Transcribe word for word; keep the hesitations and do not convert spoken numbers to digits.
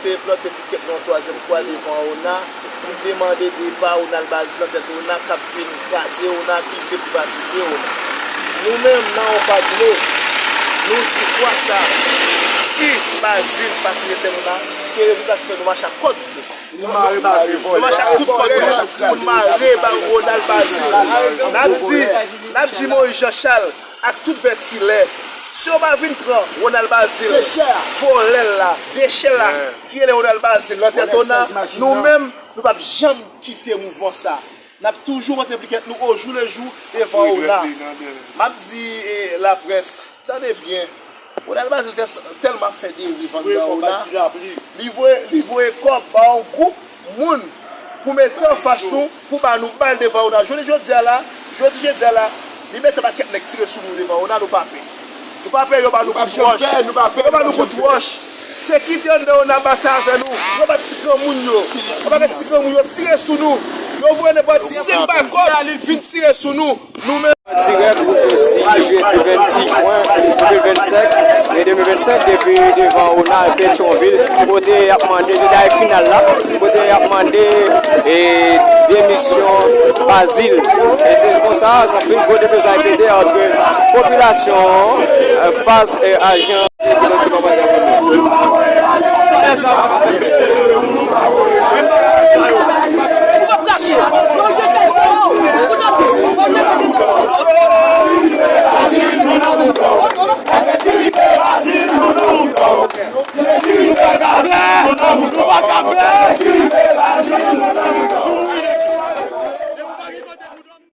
Te plante pikèt nou yon twazyèm fwa devan Ona pou n te mande depa Ronald Bazile nan tèt Ona k ap vin kraze Ona, ki vle privatize Ona. Nou menm, nan yon pa dlo, nou di fwa sa, si Bazile pa kite tèt Ona, se rezon sa k fè nou mache ak kòd nou. Nou mache ak tout kòd nou pou n mare Ronald Bazile. N ap di, n ap di Moyiz Jan Chal ak tout Vètilè, si yo pa vin pran Ronald Bazile, vòlè l la, dechè l la, ki rele Ronald Bazile nan tèt Ona, nou menm, nou p ap janm kite mouvman sa. N ap toujou monte pikèt nou ojou lejou devan Ona. M ap di, eh, laprès, tande byen. Ronald Bazile tè-, tèlman ap fè deriv anndan Ona. Li voye, li voye kòb ba yon gwoup moun pou mete anfas nou, pou ba nou bal devan Ona. Jodi, jodi a la, jodi, jodi a la, li mete pakèt nèg tire sou nou devan Ona, nou pa pè. Nou pa pè, yo ba nou kout wòch. Yo ba nou kout wòch. Sekirite anndan Ona batay avè nou. Yo bat ti granmoun yo. Yo bat ti granmoun yo tire sou nou. Yo voye nenpòt senk bakòt vin tire sou nou. Nou menm. Dirèk pou jodi, jedi vennsis jen de mil vennsenk, ane de mil vennsenk, depi devan Ona Petyonvil, kote y ap mande, se dayè final la, kote y ap mande, e, demisyon Bazile. E se konsa, se anpil gwo deplozay pete ant popilasyon an, e, fas, e, ajan.